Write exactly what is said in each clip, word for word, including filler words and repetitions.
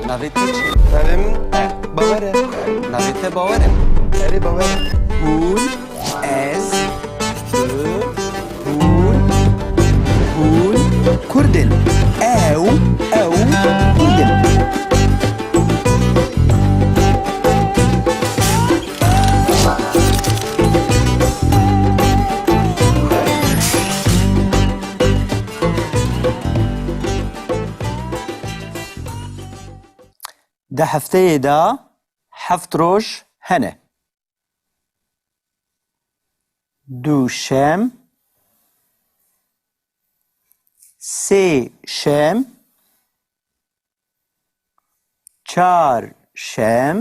Navê te çi? Navê min Bawer e. Navê te Bawer e? Erê, Bawer e. Hûn, ez, tu, hûn, hûn Kurd in. Ew, ew Kurd in. Di hefteyê de heft roj hene. Duşem, sêşem, çarşem,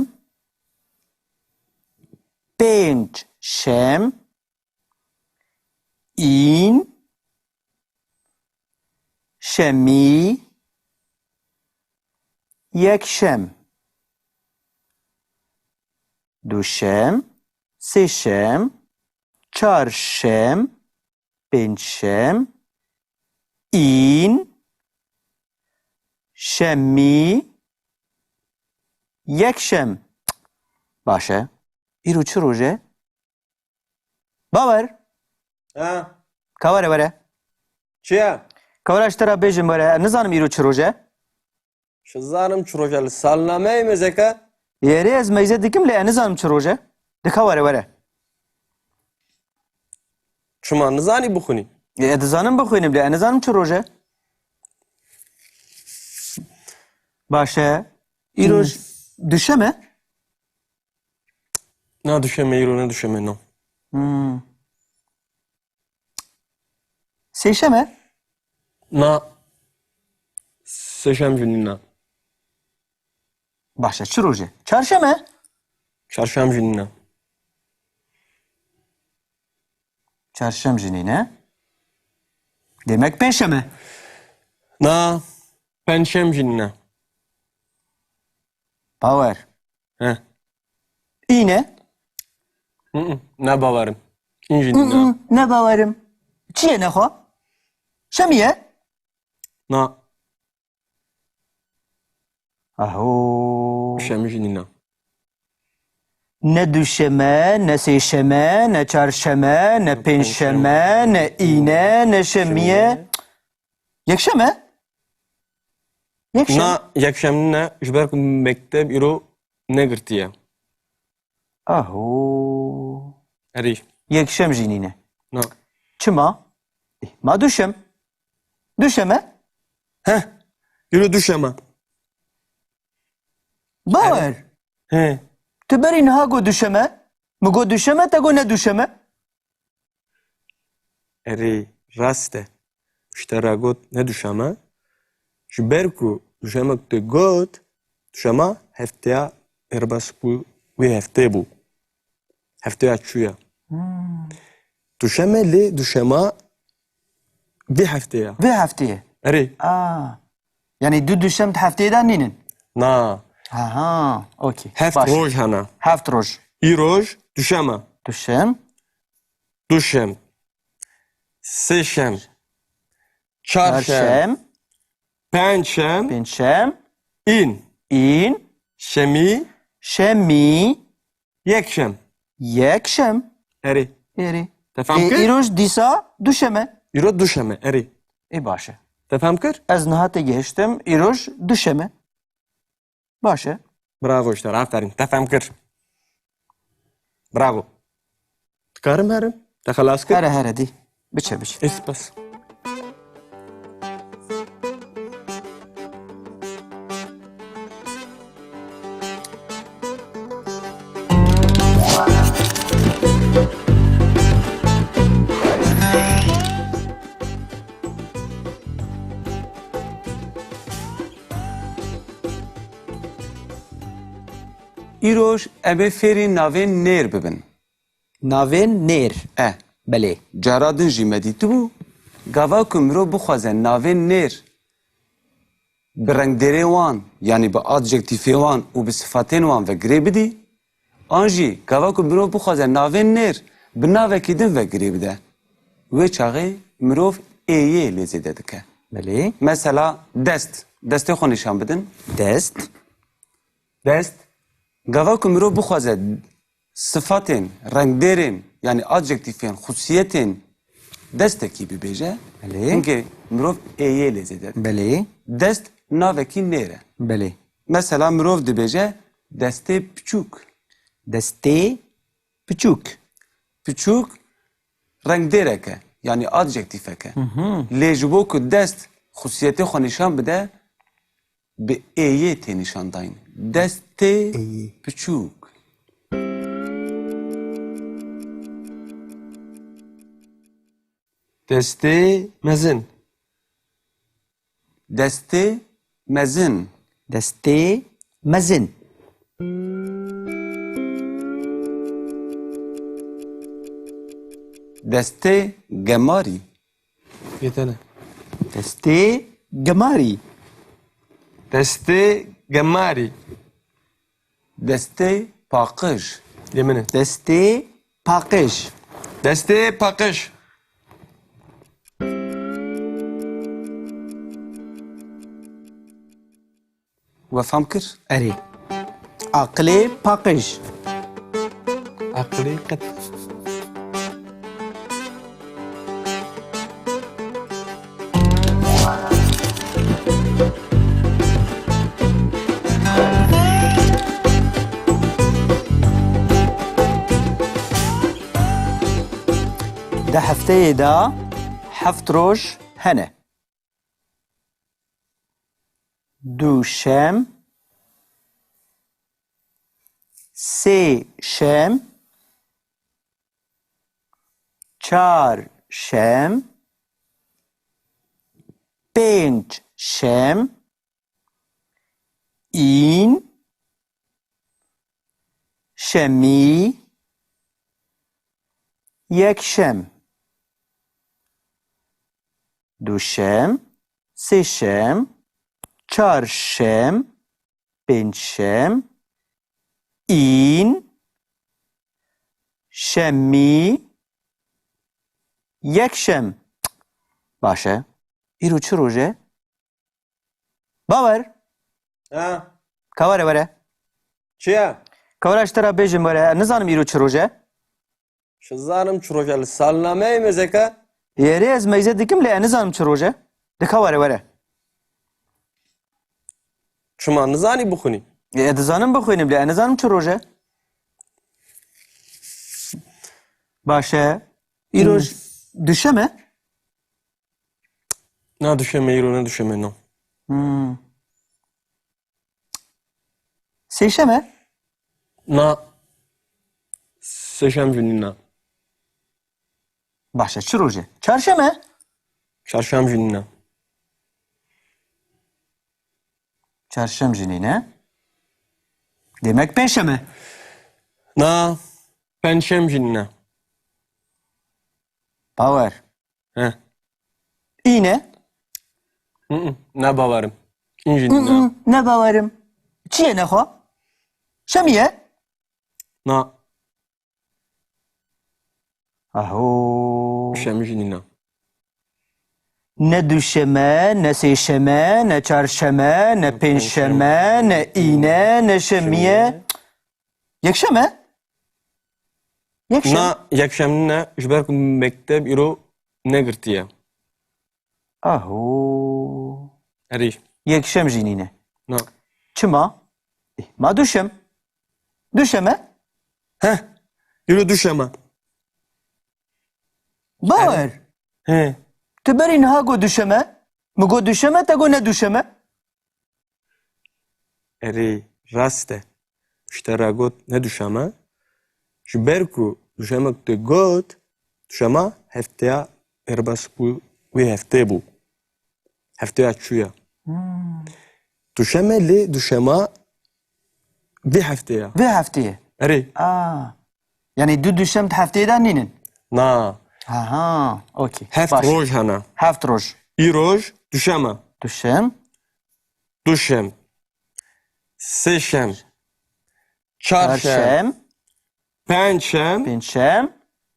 pêncşem, în, şemî, yekşem, duşem, sêşem, çarşem, pêncşem, în, şemî, yekşem. Baş e. Îro çi roj e? Bawer. Ha? Ka were, were. Çi ye? Ka were, ji te re bêjim, were. Ez nizanim îro çi roj e. Ji zanim çi roj e, li salnameyê mêze ke. Erê, ez mêze dikim, lê ez nizanim çi roj e. Di ka were, were. Çima nizanî bixwînî? Ê, ez dizanim bixwînim, lê ez nizanim çi roj e. Baş e. Îroj Hmm. duşem e? Na duşem e, îro ne duşem e, no. Hmm. Sêşem e? Na. Sêşem jî nîne. Baş e, çi roj e? Çarşem e? Çarşem jî nîne. Çarşem jî nîne. Demek pêncşem e? Na. Pêncşem jî nîne. Bawer. He. În e? Hı hı, ne bawerim. În jî Hı nîne. hı, ne bawerim. Çi ye nexwe? Şemî ye? Na. Aho. Şemî jî nîne. Ne duşem e, ne sêşem e, ne çarşem e, ne pêncşem e, ne în e, ne şemî ye. Yekşem e? Yekşem. Na, yekşem nîne, ji ber ku mekteb îro negirtiye. Aho. Erê. Yekşem jî nîne. Na. Çima? Eh, ma duşem. Duşem e? Heh. Îro duşem e. Bawer. He. Tu berî niha got duşem e? Min got duşem e, te got ne duşem e? Erê, rast e. Ji te re got ne duşem e. Ji ber ku duşemek tu got, duşema hefteya erbas bû, wê heftê bû. Hefteya çûye. Hmm. Duşem e lê duşema vê heftê ye. Vê heftê ye? Erê. A. Yanî du duşem di hefteyê de nînin? Na. Aha, okey. Heft Baş. roj hene. Heft roj. Îroj duşem e. Duşem. Duşem. Sêşem. Çarşem. Çarşem. Pêncşem. Pêncşem. În. În. Şemî. Şemî. Yekşem. Yekşem. Erê. Erê. Te fam Ê, kir? Îroj dîsa duşem e. Îro duşem e, erê. Ê baş e. Te fam kir? Ez niha têgihiştim, îroj duşem e. Baş e. Bravo ji te re, aferîn. Te fem kir. Bravo. Dikarim herim? Te xelas kir? Here, here, dî. Biçe, biçe. Ê, spas. Îroj em ê fêrî navên nêr bibin. Navên nêr? E. Belê. Cara din jî me dîtibû, gava ku mirov bixwaze navên nêr bi rengdêrê wan, yanî bi adjektîfê wan û bi sifatên wan ve girê bidî, an jî gava ku mirov bixwaze navên nêr bi navekî din ve girê bide, wê çaxê mirov êyê lê zêde dike. Belê. Mesela dest. Destê xwe nîşan bidin. Dest. Dest. Gava ku mirov bixwaze sifatên, rengdêrên, yanî adjektîfên, xusiyetên destekî bibêje, Belê. Hinkê mirov êyê lê zêde dike. Belê. Dest navekî nêr e. Belê. Mesela mirov dibêje destê piçûk. Destê piçûk. Piçûk rengdêrek e, yanî adjektîfek e. Hı hı. Lê ji bo ku dest xusiyetê xwe nîşan bide, bi êyê tê nîşan dayîn. Destê Êyê. Piçûk. Destê mezin. Destê mezin. Destê mezin. Destê gemarî. Yetene. Destê gemarî. Destê gemarî. Destê paqij. Lê min e. Destê paqij. Destê paqij. We fam kir? Erê. Aqilê paqij. Aqilê qet. Di hefteyê de heft roj hene. Duşem, sêşem, çarşem, pêncşem, în, şemî, yekşem, duşem, sêşem, çarşem, pêncşem, în, şemî, yekşem. Baş e. Îro çi roj e? Bawer. Ha. Ka were were. Çi ye? Ka were ji te re bêjim were. Ez nizanim îro çi roj e. Çi zanim çi roj e? Li salnameyê mêzeke. Yerê ez meyze dikim lê ez nizanim çi roj e. De ka were were. Çima nizanî bixwînî? Ê, ez dizanim bixwînim lê ez nizanim çi roj e. Baş e. Îro Hmm. duşem e? Na duşem e, îro ne duşem e, no. Hmm. Sêşem e? Na. Sêşem jî nîne. Baş e, çi roj e? Çarşem e? Çarşem jî nîne. Çarşem jî nîne. Demek pêncşem e? Na. Pêncşem jî nîne. Bawer. He. Îne? Hı hı, ne bawerim. În jî Hı nîne. Hı, ne bawerim. Çi ye nexwe? Şemî ye? Na. Aho. Şemî jî nîne. Ne duşeme, ne sêşeme, ne çarşeme, ne pêncşeme, ne îne, ne şemî ye. Yekşem e? Yekşem. Na, yekşem nîne, ji ber ku mekteb îro negirtiye. Aho. Erê. Yekşem jî nîne. Na. Çima? Eh, ma duşem. Duşem e? Heh. Îro duşem e. Bawer. He. Tu berî niha got duşem e? Min got duşem e, te got ne duşem e? Erê, rast e. Ji te re got ne duşem e. Ji ber ku duşem e tu got, duşema hefteya mêrbas bû, wê heftê bû. Hefteya çûye. Hmm. Duşem e lê duşema vê heftê ye. Vê heftê ye? Erê. A. Yanî du duşem di hefteyê de nînin? Na. Aha, okey. Heft Baş. roj hene. Heft roj. Îroj duşem e. Duşem. Duşem. Sêşem. Çarşem. Çarşem. Pêncşem. Pêncşem.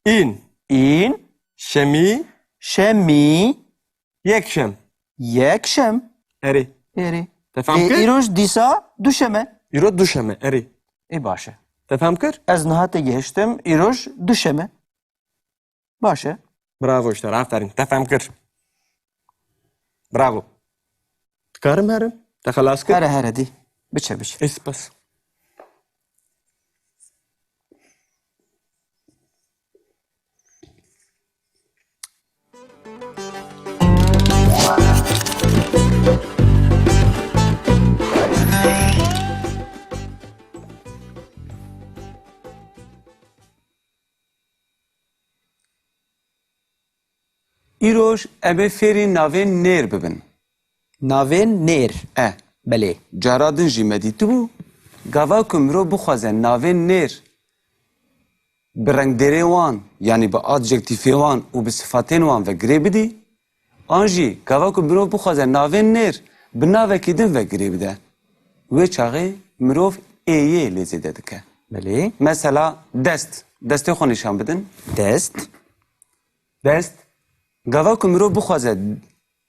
În. În. Şemî. Şemî. Yekşem. Yekşem. Erê. Erê. Te fam Ê, kir? Îroj dîsa duşem e. Îro duşem e, erê. Ê baş e. Te fehm kir? Ez niha te gihiştim, îroj duşem e. Baş e. Bravo ji te re, aferîn. Te fehm kir. Bravo. Dikarim herim? Te xelas kir? Here, here, dî. Biçe, biçe. Ê, spas. Îroj em ê fêrî navên nêr bibin. Navên nêr. E. Belê. Cara din jî me dîtibû, gava ku mirov bixwaze navên nêr bi rengdêrê wan, yanî bi adjektîfê wan û bi sifatên wan ve girê bidî, an jî gava ku mirov bixwaze navên nêr bi navekî din ve girê bide, wê çaxê mirov ê yê lê zêde dike. Belê. Mesela dest. Destê xwe nîşan bidin. Dest. Dest. Gava ku mirov bixwaze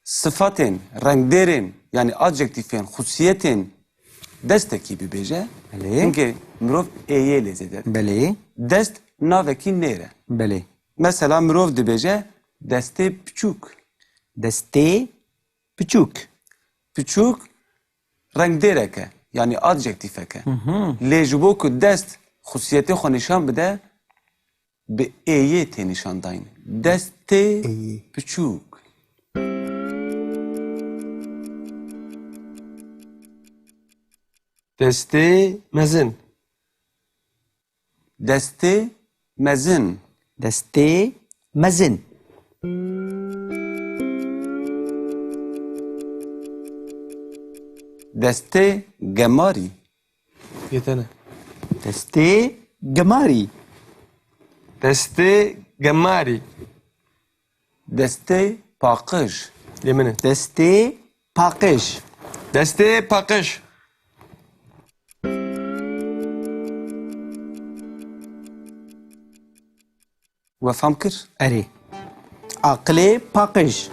sifatên, rengdêrên, yanî adjektîfên, xusiyetên destekî bibêje, Belê. Hinkê mirov ê yê lê zêde dike. Belê. Dest navekî nêr e. Belê. Mesela mirov dibêje destê piçûk. Destê piçûk. Piçûk rengdêrek e, yanî adjektîfek e. Hı hı. Lê ji bo ku dest xusiyetê xwe nîşan bide, bi ê yê tê nîşandayîn. Destê Ê yê. Piçûk. Destê mezin. Destê mezin. Destê mezin. Destê gemarî. Yê te ne. Destê gemarî. Destê gemarî. Destê paqij. Yê min e. Destê paqij. Destê paqij. We fam kir? Erê. Aqilê paqij.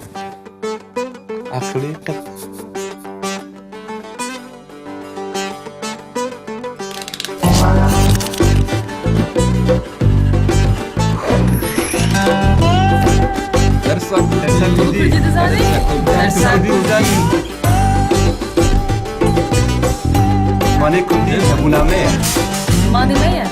Aqilê qet. Dersa Kurdî. Kurdî dizanî? Dersa Kurdî dizanî? Zimanê Kurdî hebûna me ye. Zimanê me ye.